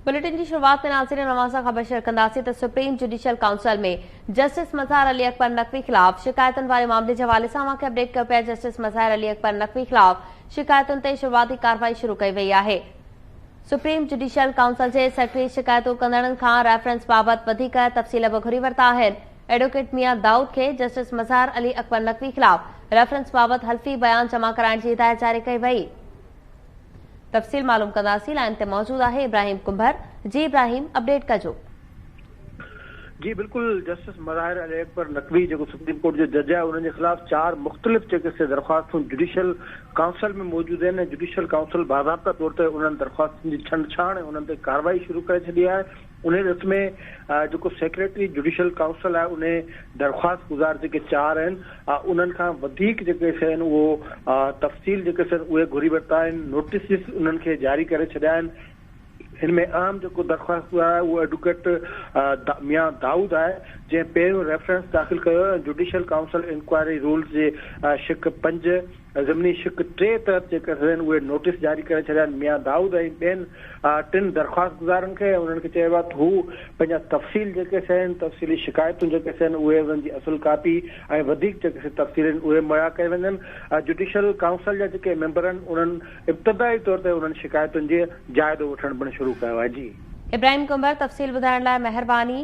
Bulletin جي شروعات ۾ ناظرين اوهان سان خبر شيئر ڪنداسين ته supreme judicial council ۾ justice Mazahar Ali Akbar Naqvi خلاف شڪايتن واري معاملي جي حوالي سان اوهان کي اپڊيٽ ڪيو پيا جسٽس مظاهر علي اڪبر نقوي خلاف شڪايتن تي شروعاتي ڪارروائي شروع ڪئي وئي آهي. سپريم جڊيشل ڪائونسل جي سيڪريٽري شڪايتون ڪندڙن کان ريفرنس بابت وڌيڪ تفصيل به گهري ورتا آهن. ايڊووڪيٽ ميان دائود کي جسٽس مظاهر علي اڪبر نقوي خلاف ريفرنس بابت حلفي بيان جمع ڪرائڻ جي هدايت جاري ڪئي وئي. تفصيل معلوم ڪنداسين لائين تي موجود آهي ابراهيم ڪنڀر جي ابراهيم اپڊيٽ ڪجو. جي بلڪل جسٽس مظاهر علي اڪبر نقوي جيڪو سپريم ڪورٽ جو جج آهي انهن جي خلاف چار مختلف جيڪي سي درخواستون جڊيشل ڪائونسل ۾ موجود آهن ۽ جڊيشل ڪائونسل باضابطه طور تي انهن درخواستن جي ڇنڊڇاڻ ۽ انهن تي ڪارروائي شروع ڪري ڇڏي آهي انهي ڏس ۾ جيڪو سيڪريٽري جڊيشل ڪائونسل آهي انهي درخواست گذار جيڪي چار آهن انهن کان وڌيڪ جيڪي سي آهن اهو تفصيل جيڪي سي آهن اهي گهري ورتا آهن نوٽيسز انهن کي جاري ڪري ڇڏيا آهن هن ۾ اهم جيڪو درخواست گذار آهي اهو ايڊووڪيٽ ميان دائود آهي جنهن پهريون ريفرنس داخل ڪيو ۽ جڊيشل ڪائونسل انڪوائري رولز جي شق پنج ضمني شق ٽي تحت جيڪي آهن اهي نوٽيس جاري ڪري ڇڏيا آهن ميان دائود ۽ ٻين ٽن درخواستگذارن کي ۽ انهن کي چيو آهي ته هو پنهنجا تفصيل جيڪي سي آهن تفصيلي شڪايتون جيڪي سي آهن اهي انهن جي اصل ڪاپي ۽ وڌيڪ جيڪي سي تفصيل آهن اهي مهيا ڪيا وڃن جڊيشل ڪائونسل جا جيڪي ميمبر آهن انهن ابتدائي طور تي انهن شڪايتن جي جائزو وٺڻ پڻ شروع ڪيو آهي جي. ابراهيم ڪنڀر تفصيل ٻڌائڻ لاء مهرباني.